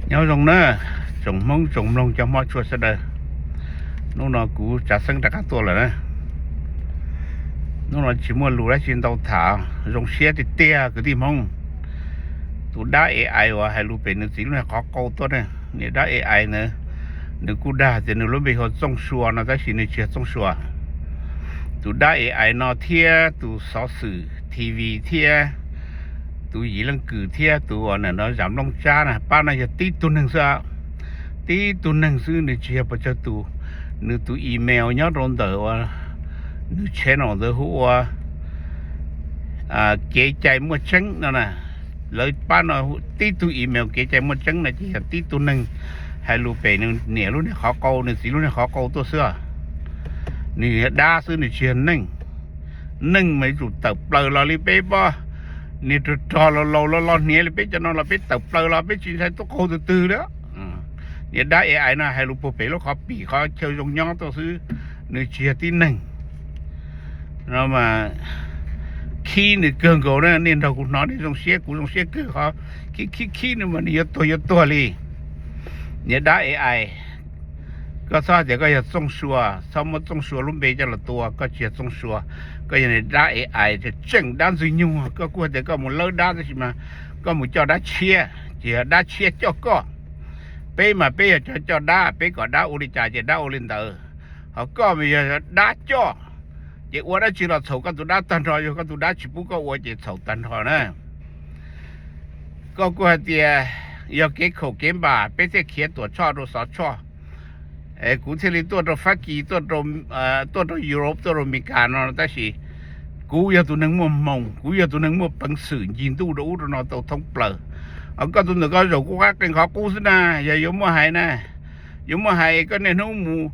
Nyob zoo na, tsoom Hmoob tsoom mloog cov hmov tshua sawv daws. Hnub no kuv Tsav Xeeb rov qab tuaj lawm na. Hnub no tsis muaj lus dab tsi ntau tham, zoo siab tiag tiag kwv tij Hmoob. Tus dab AI uas hais lus pem nws txiv lub niag qhov qau tuaj ne, niag dab AI ntawd, nws kuj dag tias nws lub npe hu ua Txooj Sua no tab sis nws tsis yog Txooj Sua. Tus dab AI no thiab tus xov xwm TV thiab tus Yim Leej Kws thiab tus uas nim no Zam Looj Tsab na, pab no yog tib tug neeg xwb. Tib tug neeg xwb, nws tsis yog pes tsawg tus. Nws tus email nyob rau ntawm uas nws channel ntawd hu ua Kev Cai Muaj Tseeb no na. Lawv pab no tib tug email Kev Cai Muaj Tseeb no ces yog tib tug neeg hais lus pem nws niam lub niag qhov qau, nws txiv lub niag qhov qau tuaj xwb. Nws yog dab xwb, nws tsis yog neeg. Neeg mas yuav tsum tawm plaws los li peb pob, niag rog rog laus laus los los hniav li peb cov no los peb tawm plaws los peb tsis ntshai tuaj qaug tus twg li. Niag dab AI no hais lus puag pem lub qhov pim qhov chaw zoo nyob tuaj xwb, nws tsis yog tib neeg. No mas khib nws kawg nkaus na, nej nrog kuv hnov nej zoo siab, kuv zoo siab kawg qhov khib khib khib nws mas nws yuav tuag yuav tuag li. Niag dab AI, koj txhob hais tias koj yog Txooj Sua, txhob muab Txooj Sua lub npe coj los tua, koj tsis yog Txooj Sua, koj yog niag dab AI tseem dab ntxwg nyoog, koj kuj hais tias koj mus lawb dab tab sis mas koj mus coj dab tshiab, tsis yog dab tshiab coj koj. Peb mas peb yog cov coj dab, peb kom dab ua li cas ces dab ua li ntawd, ho koj mas yog dab coj, ces ua dab tsi los txhaum koj tus dab tag nrho, yog koj tus dab tsis pub koj ua ces txhaum tag nrho na. Koj kuj hais tias yog kev khaum kev npam peb thiaj khiav Tuam Tshoj rau Xov Tshoj, kuv thiaj li tuaj rau Fab Kis, tuaj rau Europe, tuaj rau Amelikas no, tab sis kuv yog tus neeg muaj hmoo, kuv yog tus neeg muaj peev xwm ncig ntuj rau ub rau no tau thoob plaws. Koj tus ntawm koj zaum kuv qab qee qhov qub xwb na, yog yuav muaj hais na, yuav muaj hais koj niaj hnub mus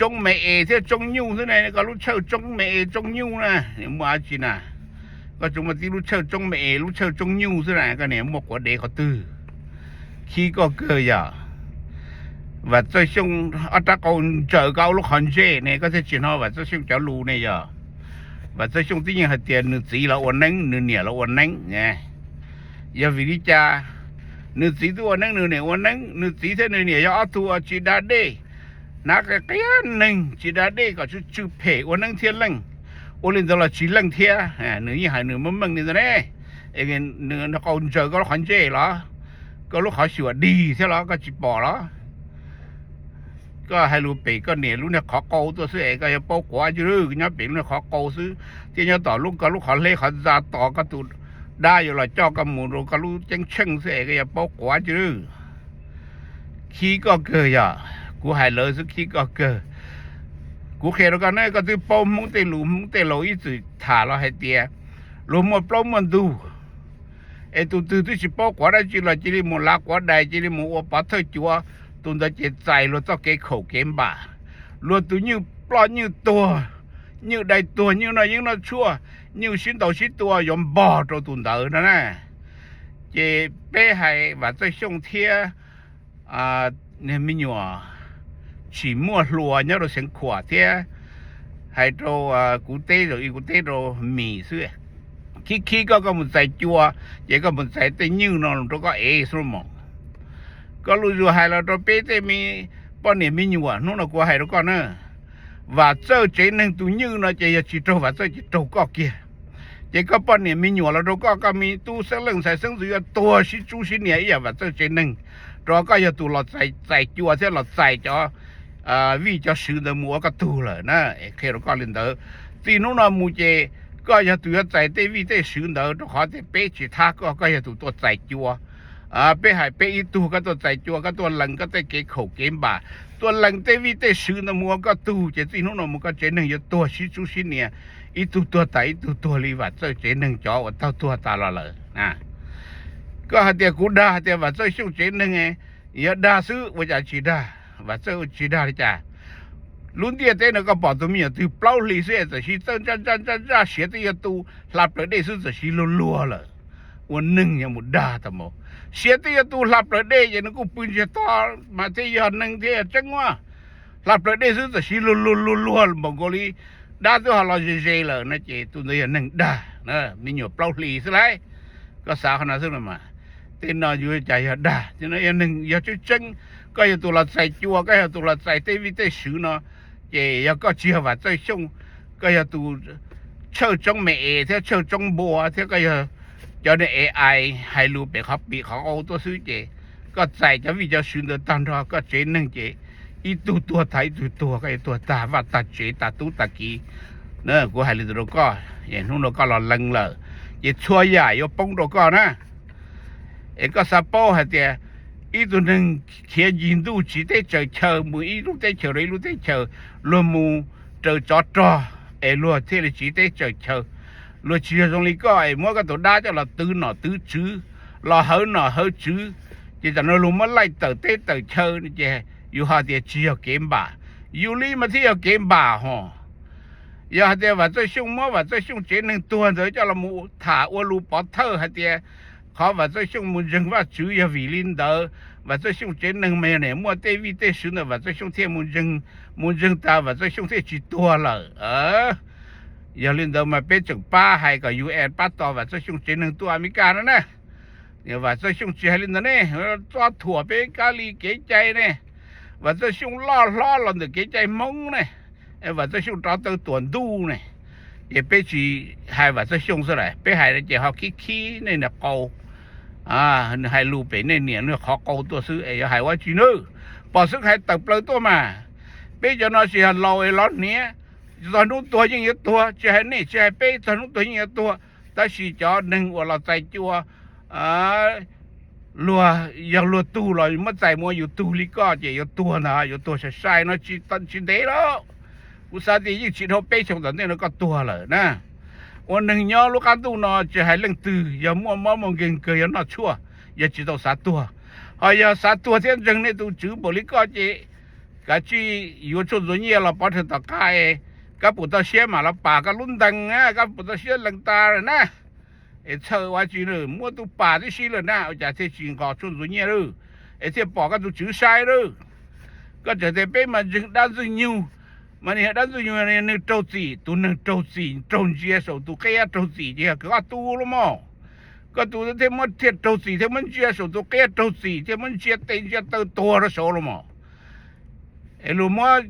tsoob me es thiab tsoob nyuj xwb na, koj lub tshawj tsoob me es tsoob nyuj na, muaj dab tsi na? Koj tsuas muaj tib lub tshawj tsoob me es lub tshawj tsoob nyuj xwb na, koj niam muaj quav dev qhov twg? Khib koj kawg yog. Vam Txawj Xyooj ob rab qau ntsaws koj lub qhov ntsej ne, koj thiaj tsis hnov Vam Txawj Xyooj cov lus ne yog. Vam Txawj Xyooj twb yeej hais tias nws txiv los ua neeb, nws niam los ua neeb. Yog vim li cas? Nws txiv twb ua neeb, nws niam ua neeb, nws txiv thiab nws niam yog ob tug uas tsis da dej, hnav qia qia neeg tsis da dej kom tsw tsw phem ua neeb thiab leej, ua li ntawd los tsis leej thiab. Nws yeej hais nws meej meej li ntawd ne. Nws qau ntsaws koj lub qhov ntsej los, koj lub qhov xyuas dig thiab los koj tsis pom los? Koj hais lus pem koj niam lub niag qhov qau tuaj xwb es koj yuav paub quav tsi lwj, nyob pem lub niag qhov qau xwb thiab nyob tom lub koj lub qhov hleb qhov ntxa tos koj tus dab yuav los coj koj mus rau koj lub ceeb tsheej xwb es koj yuav paub quav tsi lwj. Khib koj kawg yog, kuv hais lawv xwb khib koj kawg. Kuv qhia rau koj ne, koj twb paub Hmoob tej lus, Hmoob tej laus ib txwm tham los hais tias luag muaj plaub muaj ntug, es tus twg twb tsis paub quav dab tsi los cia li mus lav quav dais, cia li mus ua pov thawj cuav, tus ntawd ces txais luag txoj kev khaum kev npam. Luag tus nywj ploj nywj tuag, nywj dai tuag, nywj noj yeeb noj tshuaj, nywj sib ntaus sib tua yuav npog rau tus ntawd no na. Ces peb hais Vam Txawj Xyooj thiab niag me nyuam tsim muaj hluas nyob rau Xeev Khuam thiab hais rau kuv teb, zaum ib kuv teb rau Mis xwb. Khib khib koj, koj mus txais cua, ces koj mus txais tej nywj no los rau koj ev xwb mog. Koj lub zug hais los rau peb tej me poj niam me nyuam, hnub no kuv hais rau koj na, Vam Txawj tsev neeg tus nywj no ces yog tsis raug Vam Txawj ces raug koj kiag. Ces koj poj niam me nyuam los rau koj, koj me tub xeeb leej ntxhais xeeb ntxwv yuav tuag sib tsub sib nias ib yam Vam Txawj tsev neeg, rau qhov koj yog tus los txais cua thiab los txais cov vij cov swv ntawd mus ua koj tug lawm na. Es qhia rau koj li ntawd, txij hnub no mus ces koj yog tus yuav txais tej vij tej swv ntawd, rau qhov tias peb tsis thab koj, koj yog tus tuaj txais cua. Peb hais peb ib tug, koj tuaj txais cua, koj tuaj lees koj tej kev khaum kev npam, tuaj lees tej vij tej swv ntawd mus ua koj tug, ces txij hnub no mus koj tsev neeg yuav tuag sib tsub sib nias, ib tug tuag tas ib tug tuag li Vam Txawj tsev neeg cov uas taug tuag tas los lawm. Koj hais tias kuv dag hais tias Vam Txawj Xyooj tsev neeg yuav dag xwb, ua cas tsis dag? Vam Txawj tsis dag li cas? Lub ntiaj teb no koj pom tus me nyuam twg plaub hlis xwb es txawm siv txawj ntsaj ntsaj ntsaj ntsaj, siav twb yuav tu, hla plaws dej xwb txawm siv luag luag lawm. Ua neeg yuav mus dag tas mus, siav twb yuav tu hla plaws dej ces nws kuj pw ntsiag to mas thiaj yog neeg thiaj yog tseeb ua. Hla plaws dej xwb txawm siv luag luag luag luag npaum nkaus li dab twb ho los ze ze lawm no ces tus ntawd yog neeg dag, me nyuam plaub hlis xwb lauj. Koj xav qhov no xwb no mas. tej no yuav cas yog dag. Ces no yog neeg yog tseeb tseeb, koj yog tus los txais cua, koj yog tus los txais tej vij tej sw no, ces yog koj tsis yog Vam Txawj Xyooj, koj yog tus tshawj tsoob me es thiab tshawj tsoob npua thiab koj yog cov AI hais lus pem qhov pim qhov qau tuaj xwb, ces koj txais cov vij cov sw ntawd tag nrho koj tsev neeg ces ib tug tuag tag ib tug tuag, koj yuav tuag tag vaj tag tsev tag tub tag kiv. Kuv hais li ntawd rau koj, hnub no koj los lees lawm, ces txhua yam yuav poob rau koj na. Es koj xav paub hais tias ib tug neeg khiav ncig ntuj tsiv teb tsaws chaw mus ib lub teb chaws rau ib lub teb chaws, luag mus raws tsov rog es luag thiaj li tsiv teb tsaws chaw. Luag tsis yog zoo li koj es muab koj tus dab coj los twv nom twv tswv, los hawv nom hawv tswv, ces tam no luag muab laij tawm teb tawm chaw, ces yus hais tias tsis yog kev npam. Yus li mas thiaj yog kev npam hos. Yog hais tias Vam Txawj Xyooj muab Vam Txawj Xyooj tsev neeg tuag ntawd coj los mus tham ua lus pov thawj hais tias qhov Vam Txawj Xyooj mus ntseeg Vajtswv yog vim li ntawd, Vam Txawj Xyooj tsev neeg mas yog nim muaj tej vij tej sw ntawd Vam Txawj Xyooj thiaj mus ntseeg, mus ntseeg tas Vam Txawj Xyooj thiaj tsis tuag lawm. Yog li ntawd mas peb tseem pab hais kom UN pab tos Vam Txawj Xyooj tsev neeg tuaj Amelikas no na. Vam Txawj Xyooj tsis hais li ntawd ne, txob thuam peb kab li kev cai ne. Vam Txawj Xyooj loj hlob los ntawm kev cai Hmoob ne. Vam Txawj Xyooj rov taw tuam ntuj ne. Ces peb tsis hais Vam Txawj Xyooj xwb las, peb hais no ces ho khib khib nej niag qau, hais lus pem nej niam nej qhov qau tuaj xwb es yuav hais ua tsi nawb. Pom xwb hais tawm plaws tuaj mas. Peb cov no tsis yog laus es los hniav, txog hnub tuag yeej yuav tuag, tsis hais nej tsis hais peb, txog hnub tuag yeej yuav tuag. Tab sis cov neeg uas los txais cua, luag, yog luag tug los muab txais mus ua yus tug li koj ces yuav tuag ntag, yuav tuag sai sai no tsis ntev lawm. Kuv xav tias yeej tsis dhau peb xyoos tom ntej no koj tuag lawm na. Ua neeg nyob lub qab ntuj no tsis hais leej twg yog muaj mob muaj nkeeg kawg yog noj tshuaj, yog tsis tau xav tuag. Ho yog xav tuag thiab ntseeg nej tus tswv npaum li koj ces kav tsij yuav tshuaj ntxuav nyiaj los pov rhawv tom qab es kab puas toj siab mam los pam koj lub ntees, kab puas toj siab lees tas lawm na. Es txhawj ua tsi, muab tub pam tib si lawm na ua cas thiaj tsis nqos tshuaj ntxuav nyiaj lawm, es thiaj pom koj tus tswv sai lawm. Koj tseem tias peb mas ntseeg dab Ntxwg Nyug, mas nws yog dab Ntxwg Nyug, nws raug txim, tus neeg raug txim raug ntsia saum tus qeb raug txim ces yog koj tu los mas. Koj tus thiaj muab thiaj raug txim thiaj muab ntsia saum tus qeb raug txim thiaj muab ntsia tes ntsia taw tuag rau saud los mas. Es luag muab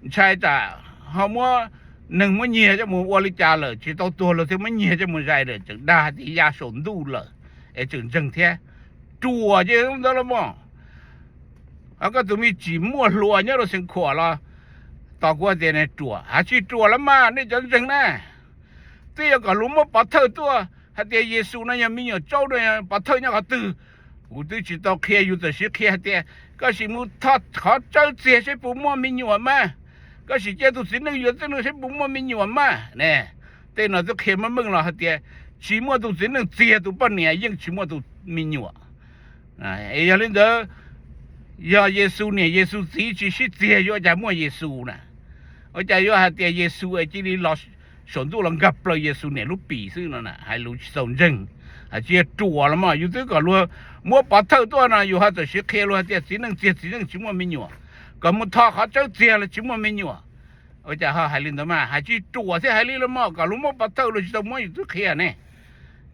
ntshai tsam ho muab neeg muab nyiag coj mus ua li cas lawm tsis tau tuag luag thiaj muab nyiag coj mus zais lawm tseem dag tias ya saum ntuj lawm, es tseem ntseeg thiab. Ruam ces ntawd los mas. Koj tus me tsis muaj hluas nyob rau Xeev Khuam los tos kuv tias ruam, hais tsis ruam los mas nej cov ntseeg na. Twb yog kom luag muab pov thawj tuaj hais tias Yexus no yog me nyuam tsaub no, pov thawj nyob qhov twg? Kuv twb tsis tau qhia, yus txawm siv qhia hais tias koj sim mus tho qhov tsawb txiag seb puas muaj me nyuam mas, koj sim cia tus txiv neej yuav txiv neej seb puas muaj me nyuam mas ne. Tej no twb qhia meej meej los hais tias tsis muaj tus txiv neej txiag tus poj niam yeej tsis muaj tus me nyuam. Yog li ntawd, yog Yexus niam Yexus txiv tsis sib txiag yuav ua cas muaj Yexus na? Ua cas yuav hais tias Yexus cia li los saum ntuj los nkag plaws Yexus niam lub pim xwb no? Hais lus tsis txaus ntseeg, hais tsis yog ruam los mas. Yus twb kom luag muab pov thawj tuaj no yus ho txawm siv qhia luag hais tias txiv neej txiag txiv neej tsis muaj me nyuam, kom mus tho qhov tsawb txiag los tsis muaj me nyuam. Ua cas ho hais li ntawd mas? Hais tsis ruam thiab hais li los mas, kom luag muab pov thawj luag tsis tau muab yus twb qhia ne.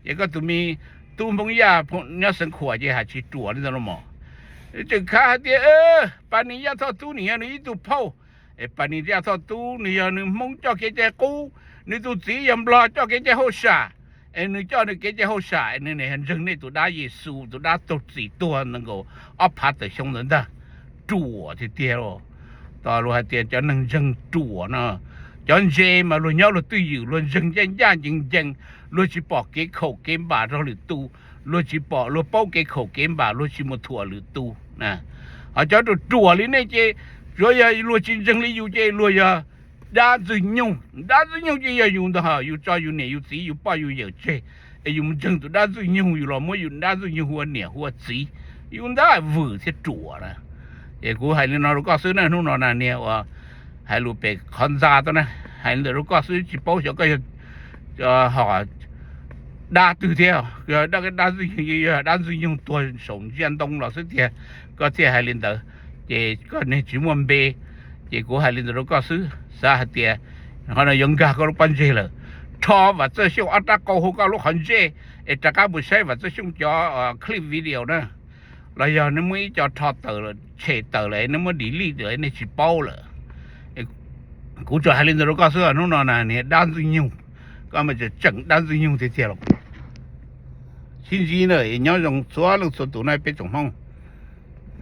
Ces koj tus me tub Hmoob Yaj nyob Xeev Khuam ces hais tsis ruam li ntawd los mas. Tseem khav hais tias Pas Nis Yaj Thoj Tub nws yog nws ib tug phauj, es Pas Nis Yaj Thoj Tub nws yog nws Hmoob coj kev cai qub, nws tus txiv yog Nplog coj kev cai hauj sam, es nws coj nws kev cai hauj sam, nws ntseeg nej tus dab Yexus tus dab raug txim tuag nkaus ob phav tawm xyoo ntawd ntag. Ruam tiag tiag. Tos luag hais tias cov neeg ntseeg ruam no, cov ntse mas luag nyob luag twj ywm luag ntseeg ncaj ncaj ncees ncees, luag tsis pom kev khaum kev npam rau lwm tus, luag tsis pom luag paub kev khaum kev npam luag tsis mus thuam lwm tus. Ho cov ruam ruam li nej ces tsuav yog luag tsis ntseeg li yus ces luag yog dab Ntxwg Nyoog. Dab Ntxwg Nyoog ces yog yus ntag, yus tso yus niam yus txiv yus poj yus yawm tseg, es yus mus ntseeg tus dab Ntxwg Nyoog, yus los muab yus dab Ntxwg Nyoog hu ua niam hu ua txiv, yus ntag vwm thiab ruam na. Es kuv hais li no rau koj xwb na, hnub no na niag uas hais lus pem qhov ntxa tuaj na, hais li ntawd rau koj xwb tsis paub xyov koj yog ho dab twg thiab, yog dab Ntxwg Nyoog, yog dab Ntxwg Nyoog tuag saum ntsia ntoo los xwb tiag koj thiaj hais li ntawd. Ces koj niag tsis muaj npe, ces kuv hais li ntawd rau koj xwb, xav hais tias qhov no yuav nkag koj lub pob ntseg lawm. rho Vam Txawj Xyooj ob rab qau hauv koj lub qhov ntsej es rov qab mus saib Vam Txawj Xyooj cov clip video na, los yog nej muab ib co rho tawm, tshem tawm lawm nej muab delete lawm nej tsis paub lawm. Kuv tsuas hais li ntawd rau koj xwb, hnub no na niag dab Ntxwg Nyoog, koj mas tseem dab Ntxwg Nyoog tiag tiag los. Sib ntsib na, nyob zoo txhua leej txhua tus na peb tsoom Hmoob.